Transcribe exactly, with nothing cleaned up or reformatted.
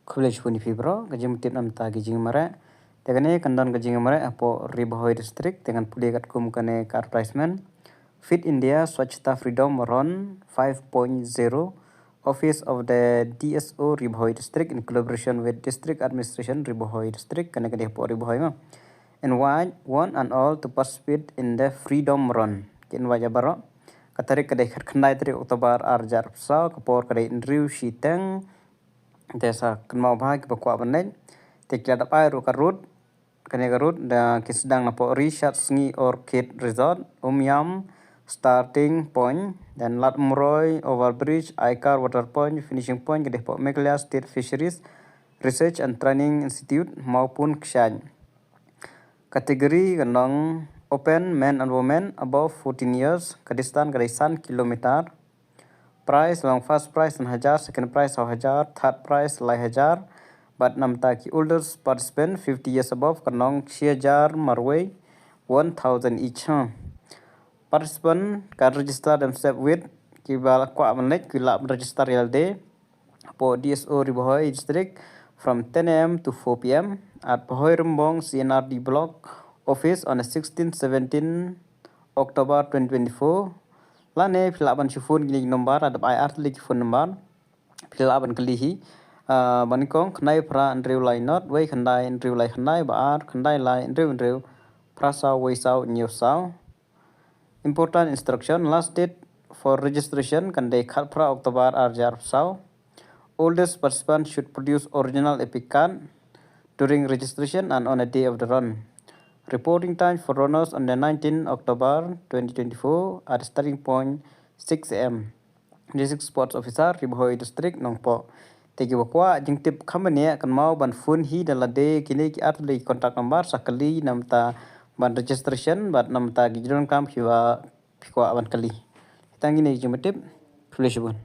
Khublei shibun ïa phi bro, ka jingtip namar ki jingmareh. Te kane kan don ka jingmareh hapoh Ri Bhoi District, te ngan pule katkum kane ka advertisement. Fit India Swachhata Freedom Run five point zero, Office of the D S O Ri Bhoi District in collaboration with District Administration Ri Bhoi District, kane ka dei hapoh Ri Bhoi ma. Invite one and all to participate in the Freedom Run. Ki invite ïa baroh. Ka tarik ka dei khatkhyndai tarik October ar hajar arphew saw, ka por ka dei hynriew shiteng. Te sa kynmaw bha kiba kwah ban leit. Te ki la dep ai ruh ka route. Kane ka route da ki sdang napoh Richard Sngi Orchid Resort, Umiam starting point, then Lad Umroi overbridge, Aikar water point, finishing point ka dei hapoh Meghalaya State Fisheries Research and Training Institute, Mawpun Kshaid. Category ka long open, men and women above fourteen years, ka distance ka dei san kilometer. Prize long first prize san hajar, second prize saw hajar, third prize lai hajar. Bad namar ki oldest participant fifty years above ka long shi hajar marwei, one thousand each. Participant can register themselves with, kiba kwah ban leit ki lah ban register ïa lade hapoh D S O Ri Bhoi District from ten A M to four P M at Bhoi Rymbong C and R D Block office on the sixteen seventeen October twenty twenty-four. Lane phi lah ban shu phone kine ki number, la dep ai ar tylli ki phone number. Phi lah ban kylli hi. Ah, ban kong khyndai phra hynriew lai nod, wei khyndai hynriew lai khyndai, ba ar khyndai lai hynriew hynriew, phra saw wei saw hynñiew saw. Important instruction, last date for registration kan dei khatphra October ar hajar arphew saw. Oldest participant should produce original EPIC card during registration and on a day of the run. Reporting time for runners on the nineteenth October twenty twenty-four at starting point six A M. District Sports Officer, Ri Bhoi District, Nongpoh. Te kiba kwah jingtip kham bniah kynmaw ban phone hi da lade kine ki ar tylli ki contact number sa kylli namar ban registration bad namar ki jingdonkam kiba phi kwah ban kylli. Tang kine ki jingtip. Khublei shibun.